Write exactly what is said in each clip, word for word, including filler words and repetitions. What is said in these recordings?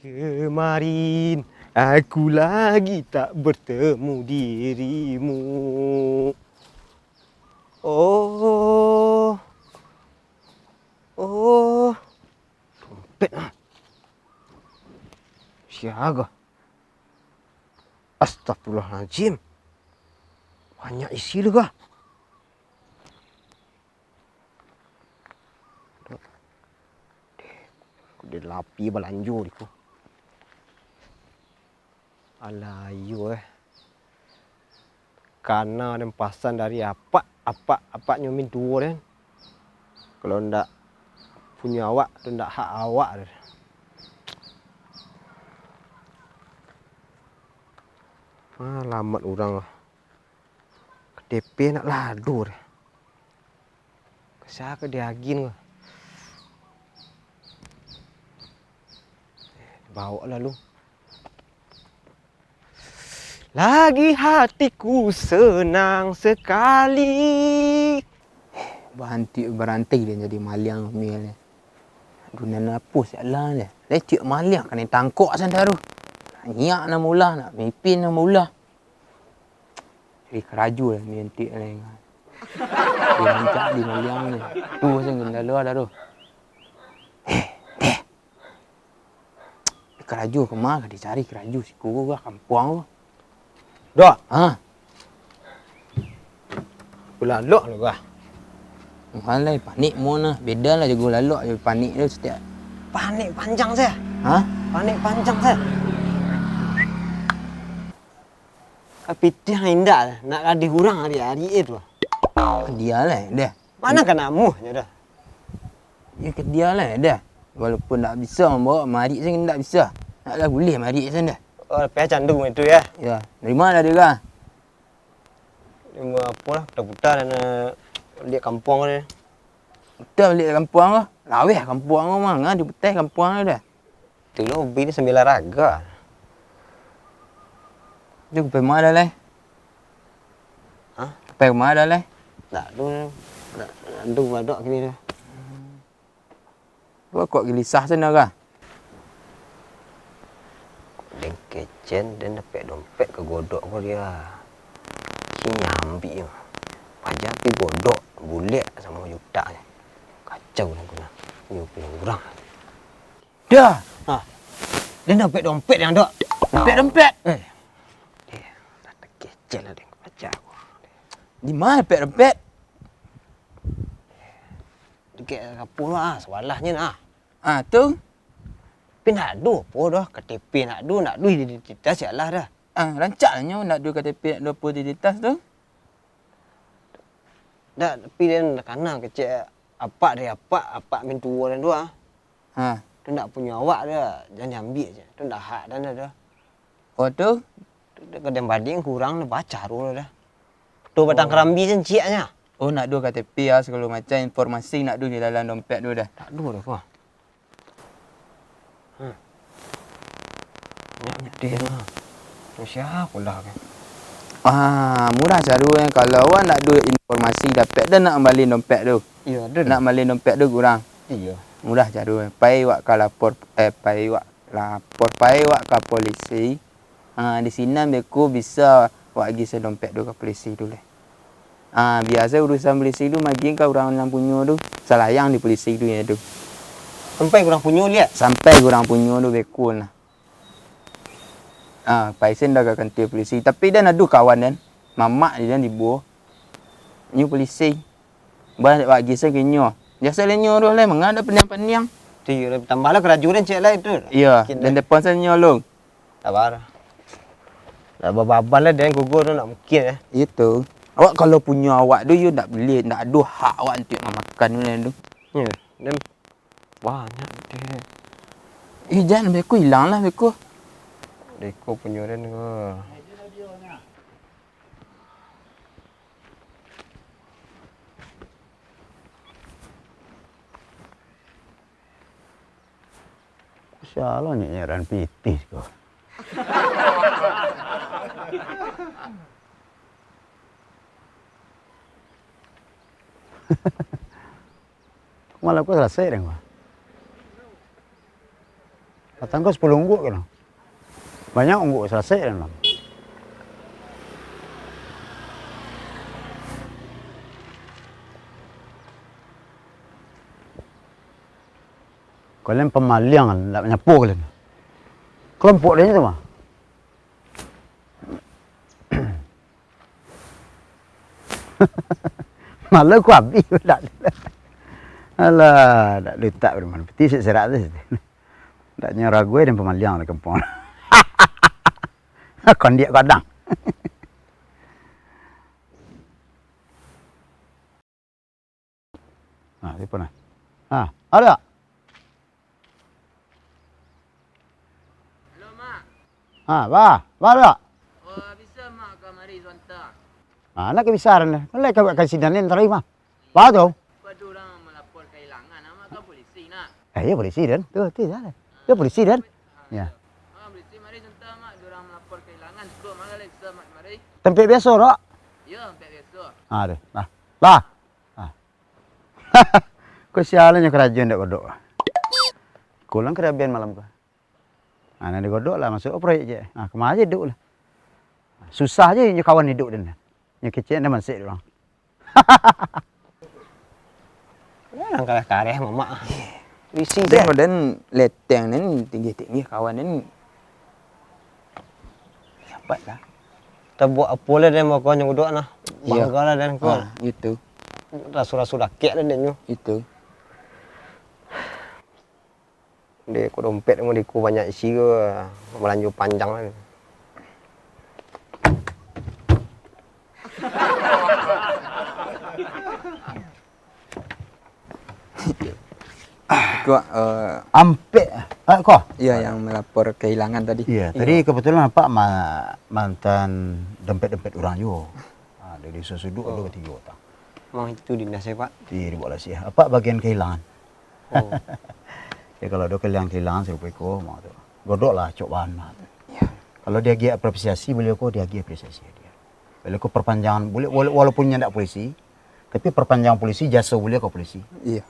Kemarin aku lagi tak bertemu dirimu. Oh. Oh. Dompet ah. Siaga? Astagfirullahaladzim. Banyak isi tu kah? Deh, deh lapi balanjo di ko. Alah, iyo eh. Kana den pasan dari apak, apak, apak nyo mintuo den. Kalau ndak punyo awak, tu ndak hak awak den. Alamat urang lah. K T P nak lado deh. Ka sia ka diagian ko? Bawa lalu. Lagi hatiku senang sekali. Baranti baranti dia jadi maliang mil. Dunia napo salah dia. Lecek maliang kena tangkok sandaro. Nyak nama ulah, nak mipin nama ulah. Jadi karajo lah, mintik lah ingat. Dia rancak di maliang ni. Tu pasal kendala dah tu. Eh, deh. Karajo kama ka dicari karajo siko ko ka kampuang ko. Dok. Ha. Ulalok lo kah? Bukan lai, panik mo nah. Beda lah jago lalok jo panik tu setiap. Panik panjang saya. Ha? Panik panjang saya. Tapi tiang indak nak gadih urang ari-ari tu. Dia lah, deh. Mana ka namuh nyo dah? Ya, ke dia lah, dah. Walaupun ndak bisa mambawa, marik saja ndak bisa. Nak lah bulih marik saja dah. Oh, payah candu itu ya? Ya, dari mana dia kah? Cuma apolah, putar-putar dan, eh, liek kampuang dia. Putar liek kampuang kah? Laweh kampuang kah, manga diputar kampuang dia dah. Tu lo ubi ni sambilan raga. Tu ka pai ma dah lai? Hah? Ka pai ma dah lai? Ndak ado, ndak, ndak ado badok kini tu. Kok gelisah sanak kah? Den kecen, den dapek dompet ka godok ko dia. Kini ambiak nyo. Paja pi godok, bulek samo jutak nyo. Kacau den ko nah. Nyo punya urang. Dah. Ha. Den dapek dompet yang dok. Dompet, dompet. Eh. Dah takecel lah den paja ko. Di ma dapek dompet? Dakek kapua tu ah, sabalahnyo nah. Ah, tu? Tapi ndak ado apo doh, K T P ndak ado, ndak ado identitas yo lah dah. Ah, rancak lah nyo ndak ado K T P, ndak ado apo identitas tu. Dak, tapi den kana kecek apak dari apak, apak mintuo den tu ah. Ha. Tu ndak punyo awak dah, jan diambiak se. Tu ndak hak den dah. Oh, tu? Tu dah kadang bading kurang dah baca tu dah. Tu batang Oh. Karambi se cieknyo. Oh, ndak ado K T P ah, sagalo macam informasi ndak ado di dalam dompet tu dah. Ndak ado dah, Pak. Hmm. Nyak nyadeh lah. Sia pulo kan? Ah, mudah caro eh. Kalau awak ndak ado informasi dapek dah nak mambali dompet tu. Iyo, ado Nak dah. Mambali dompet tu kurang. Iyo. Mudah caro eh. Pai wak ka lapor, eh, pai wak lapor, pai wak ka polisi. Ha, di sinan beko bisa wak agiah se dompet tu ka polisi tu leh. Ha, biaso urusan polisi tu magiah ka urang nan punyo tu, salayang di polisi tu nyo tu. Sampai ka urang punyo liak? Sampai ka urang punyo tu beko nah. Ha, pai sen dah ka kantua polisi. Tapi den ado kawan den, mamak di den di buah. Nyo polisi. Bah, wak agiah se ka inyo. Biaso lah inyo tu leh, manga dak paniang-paniang. Tu iyo, tambah lah karajo den cek lah itu. Iyo, Kini. Den telepon sen nyo lu. Sabar. Nak bababan lah den gugur tu nak mungkin eh. Itu. Awak kalau punyo awak tu, yo ndak buliah, ndak ado hak awak untuak mamakan tu, den tu. Yo, den banyak den. Eh, jan, beko ilang lah, beko. Beko punyo den ko. Sialah nyo nyaran pitih ko. Malam ko salasai deh ko. Patang ko sapuluah ungguak kan. Banyak ungguak salasai kan. Kalian pamaliang, ndak manyapo kalian. Kelompok dia tu mah. Malah ku abih dak. Alah, dak letak rumah peti sik serak tu. Dak nyo ragu den pamaliang di kampung. Kondiak gadang. Ha, telepon lah. Ha, ada tak? Halo, Mak. Ha, ba, ba ada tak? Oh, bisa, Mak, kamari sabanta. Ha, nak ka bisa dah. Mulai ka, ka sinan ni, taruih mah. Ba tu? Pado urang malapor kahilangan, Mak, ka polisi, nak? Eh, iyo polisi, den. Tu, tu, salah. Iyo polisi, den. Ha, iyo. Ha, polisi, mari sabanta, Mak. Ado urang malapor kahilangan. Cubo, Mak, lai bisa, Mak, mari. Tampek biaso, dok? Iyo, tampek biaso. Ha, deh. Bah. Bah. Ah. Ko sialan nyo karajo ndak godok. Kulang karabian malam ko. Ah, nan digodok lah, masuk proyek je. Ah, kama aja duduk lah. Susah je nyo kawan hidup den. Nyo kecek ndak mansek urang. Urang kareh-kareh mamak. Isi je. Den modern leteng den tinggi-tinggi kawan den. Sapat lah. Tabuek apo lah den, mako nyo godok nah. Iyo. Bangga lah den ko. Ah, gitu. Rasu-rasu dakek lah den nyo. Itu. Dek ko dompet mo dek ko banyak isi ko, balanjo panjang lah. Ko, eh, Ampek. Ah, ko? Iyo, yang melapor kehilangan tadi. Iyo, tadi kebetulan apak ma-, mantan dompet-dompet urang juo. Ah, dari sasuduik ado tigo tak. Memang itu dinas e, Pak? Iyo, dibuek lah sih. Apak bagian kehilangan. Oh. Ya, kalau ado kehilangan-kehilangan sarupo iko, mak tu. Godok lah, cok bahan mah tu. Iyo. Kalau diagiah apresiasi baliau ko, diagiah apresiasi dia. Baliau ko perpanjangan, baliau, wala-, walaupun nyo ndak polisi, tapi perpanjangan polisi, jaso baliau ka polisi. Iyo.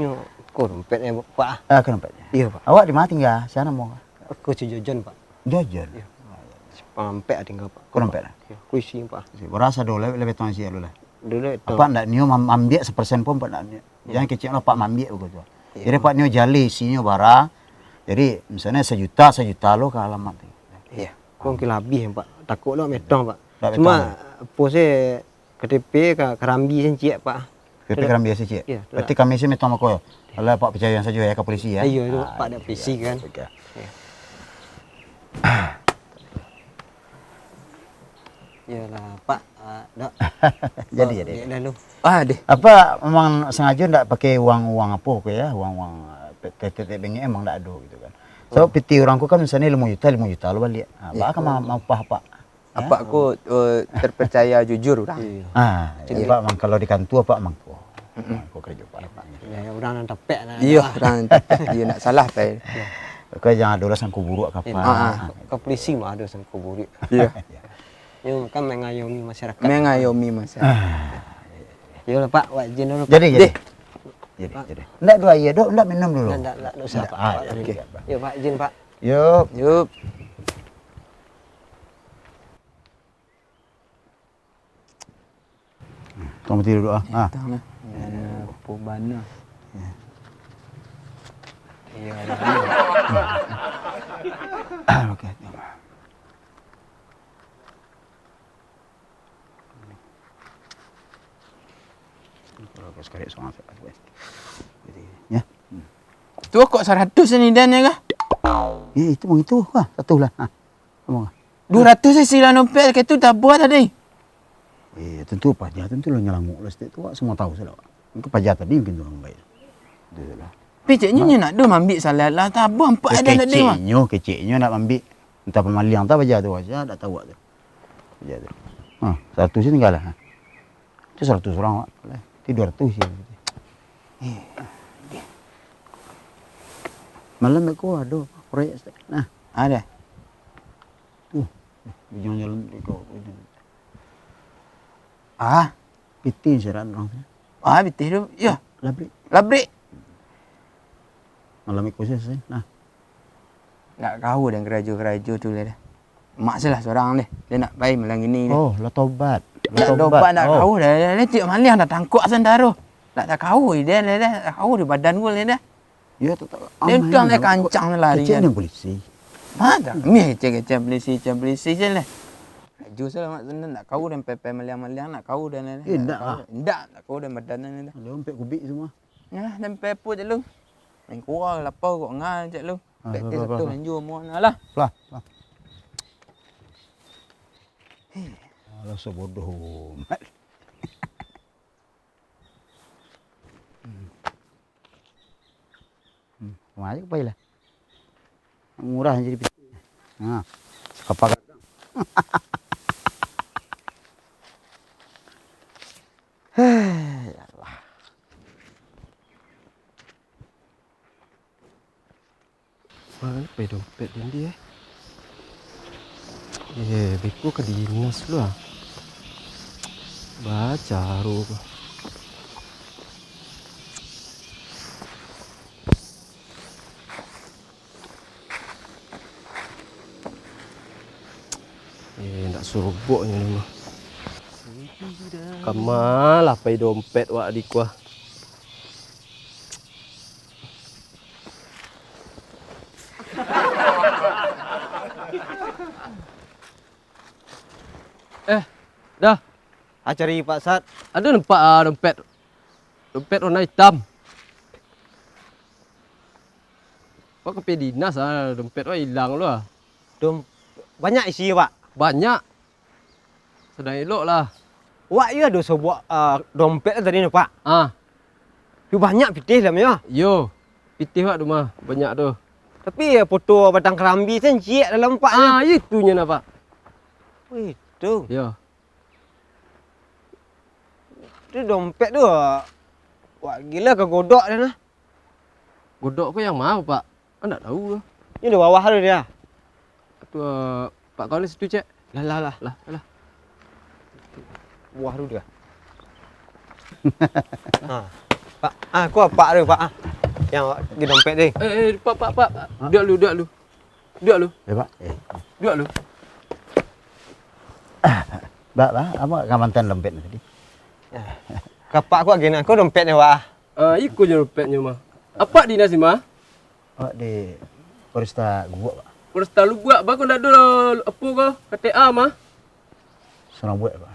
Nyo, ko dompet e, Pak? Ah, ko dompet. Iyo, Pak. Awak di ma tingga? Sia namo? Ko si Jojon, Pak. Jojon? Iyo. Simpang ampek tingga, Pak. Ko dompet lah? Iyo, ko isi, Pak. Isi. Bara ado lah, labiah tang isi dulu lah. Dulu tu. Apak ndak nio mam-, mambiak sapersen pun, Pak, ndak nio. Iyo. Jan kecek lo, Pak, mambiak bagitu. Iyo. Jadi, Pak, nio jaleh isinyo bara. Jadi, misalnyo sajuta, sajuta lo ka alamat tu. Iyo. Ko mungkin labiah, Pak. Takuk lo metong, Pak. Ndak metong. Cuma, apo se K T P ka-, Karambi sancik, Pak. K T P Karambi sancik? Iyo, tu lah. Berarti kami se metong mako yo. Alah, Pak picayo sajo yo ka polisi yo. Iyo, tu, ah, Pak, dak polisi kan. Oke. Iyo. Iyolah, Pak, ah, dok. Jadi, jadi. Dek lalu. Ah, deh. Apak memang sengajo ndak pakai uang-uang apo ko yo, uang-uang, eh, tetek-tetek bengek memang ndak ado gitu kan. So, piti urang ko kan misalnyo limo juta, limo juta lo baliak. Ah, iyo, baa ka ma-, maupah apak? Apak ko, eh, terpercaya jujur urang. Iyo. Ah, jadi, Pak, mang-, kalau di kantua, Pak, mangko. Mm-mm. Mangko karajo, Pak. Iyo, Pak. Yo, urang nan tapek lah. Iyo, urang nan tapek. Iyo, ndak salah, Pak. Iyo. Ko jan ado lah sangko buruak ka apak. Iyo. Ah, ah. Ka polisi mah ado sangko buruak. Iyo. Yo, kan mengayomi masyarakat. Mengayomi masyarakat. Ah. Yo lah, Pak, wak izin dulu, Pak. Jadi, jadi. Deh. Jadi, jadi. Ndak ado aia, dok, ndak minum dulu. Ndak, ndak, ndak usah, Pak. Ah, Pak, yo, tadi. Oke. Yo, Pak, izin, Pak. Yup. Yup. Tong tidur dulu, ah. Ah. Tong lah. Yo, apo bana. Yo. Iyo, bana. Oke. Kalau kau sekarang sama. Yo. Tu kok saratus ni, Dan, yo kah? Yo, itu mah itu, ah, satu lah. Ah. Apo? Duo ratuih isi lah dompet, ka itu tabua tadi. Eh, tentu paja, tentu lah nyalanguk lah setiap tu, wak, semua tahu sudah, wak. Mungkin paja tadi mungkin tu urang baik. Betul lah. Tapi ceknyo nyo nak do mambik salah lah, tabua ampek ado tadi, wak. Keceknyo, keceknyo nak mambik. Entah pamaliang, entah paja tu, wak. Saya tak tahu, wak, tu. Paja tu. Ha, saratus tingga lah. Ha. Tu saratus urang, wak. Ti duo ratuih isi. Eh. Malam ko ado proyek, Ustaz. Nah, ado. Tuh, di jalan-jalan tu. Ah, pitih seran urang tu. Ah, pitih tu. Yo. Labrik. Labrik. Malam iko se, nah. Ndak kawa den karajo-karajo tu lai dah. Mak se lah surang deh. Den ndak pai malam kini deh. Oh, lah tobat. Ndak tobat, ndak kawa dah. Lai tiok maliang dah tangkok santaro. Ndak takawa den lai dah. Ndak kawa di badan ko lai dah. Yo, tu tak. Den untuang lai kancang lari. Kecek nan polisi. Mah dah. Mih kecek-kecek polisi, kecek polisi se lah. Laju se lah mak senden, ndak kawa den pai-pai maliang-maliang, ndak kawa den lai dah. Eh, ndak ah. Ndak, ndak kawa den badan lai dah. Alun pek kubik semua. Nah, den pai pulo cak lu. Main kurang lapau kok ngal cak lu. Ah, pek lah, lah, lah, lah. Lanjua muak nah lah. Lah, lah. Alah, sabodoh amat. Hmm. Hmm, kama ajo ka pai lah. Murah jadi pitih. Ha, sakapa gadang. Heh, ya Allah. Mano pai dompet den di, eh? Eh, beko ka dinas lu, ah. Bacaro ko. Eh, ndak surobok nyo ni mah. Kama lah pai dompet wak di kuah. Eh, dah. Ah, cari Pak Sat. Ado nampak ah, dompet. Dompet warna itam. Wak ka pai dinas ah, dompet wak ilang lo ah. Dom-, banyak isi, Pak? Banyak. Sadang elok lah. Wak iyo ado sabuah, ah, dompet tadi tu, Pak. Ah. Tu banyak pitih dalamnyo. Iyo. Pitih wak tu mah, banyak tu. Tapi, eh, poto batang karambia tu ciek dalam, Pak, nyo. Ah, iyo itunyo nah, Pak. Wih, tu. Iyo. Tu dompet tu, wak gilo ka godok dah nah. Godok ko yang ma, Pak? Kan ndak tahu tu. Ni di bawah tu dia. Tu, eh, Pak, kau ni situ, cek. Lah, lah, lah. Lah, lah. Bawah tu dia. Ha. Pak, ah, ko Pak tu, Pak, ah. Yang di dompet ni. Eh, eh, Pak, Pak, Pak. Ha? Duduak lu, duduak lu. Duduak lu. Eh, Pak. Eh. Duduak lu. Bak, Bak, apak ka mantan dompet tadi? Eh, ka Apak ko agiah ko dompetnyo, Pak. Ah, iko jo dompetnyo mah. Apak dinas di ma? Awak di Polresta Lubuak, Pak. Polresta Lubuak, baa ko ndak ado apo ko, K T A mah? Surang buek, Pak.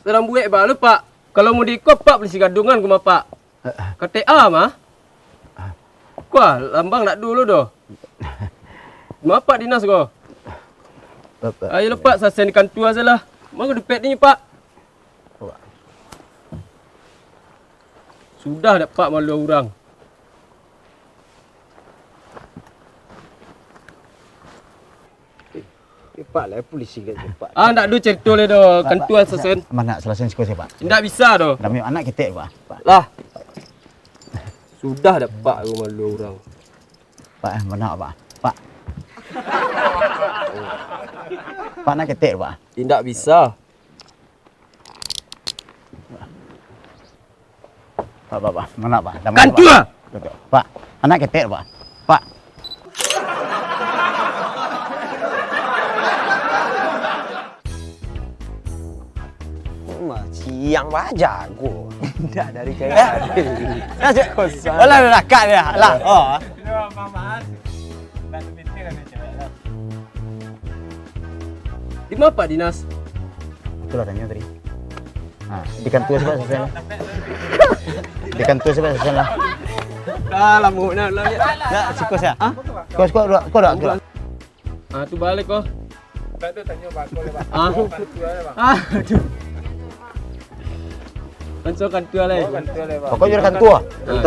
Surang buek baa lo, Pak. Kalau mode iko, Pak, polisi gadungan ko mah, Pak. Eh, eh. K T A mah? Ah. Ko ah, lambang ndak ado lo doh. Ma Apak dinas ko? Pak, Pak. Ayolah, Pak, sasen di kantua se lah. Ma ko dompet ni, Pak? Pak. Sudah dek Apak malu urang. Eh, Pak, lah polisi ka cepat. Ah, ndak ado carito lai doh, Pak, kantua Pak, sasen. Ma nak salasaian siko se, Pak? Ndak bisa doh. Kami anak ketek, Pak. Pak. Lah. Sudah dek Apak ko malu urang. Pak, eh, ma nak, Pak? Pak. Pak nak ketek, Pak? Indak bisa. Pak, Pak, Pak, ma nak, Pak? Damai, Pak. Kantua! Kantua. Pak, anak ketek, Pak. Pak. Mah, siang bajago. Indak dari kaya tadi. Alah, dah dakak dia. Alah. Oh. Di ma Pak dinas? Itulah tanyo tadi. Ha, di kantua se Pak sasen lah. Di kantua se Pak sasen lah. Ah, lamo nak lah. Nak, siko se. Ha? Siko, siko, duduak, siko, duduak, siko. Ah, tu baliak ko. Tak ada tanya apa-apa lah, Pak. Ah. Bawa kantua lah, Pak. Ah, aduh. Langsung kantua lah. Bawa kantua lah, Pak. Pokoknyo kantua. Ah.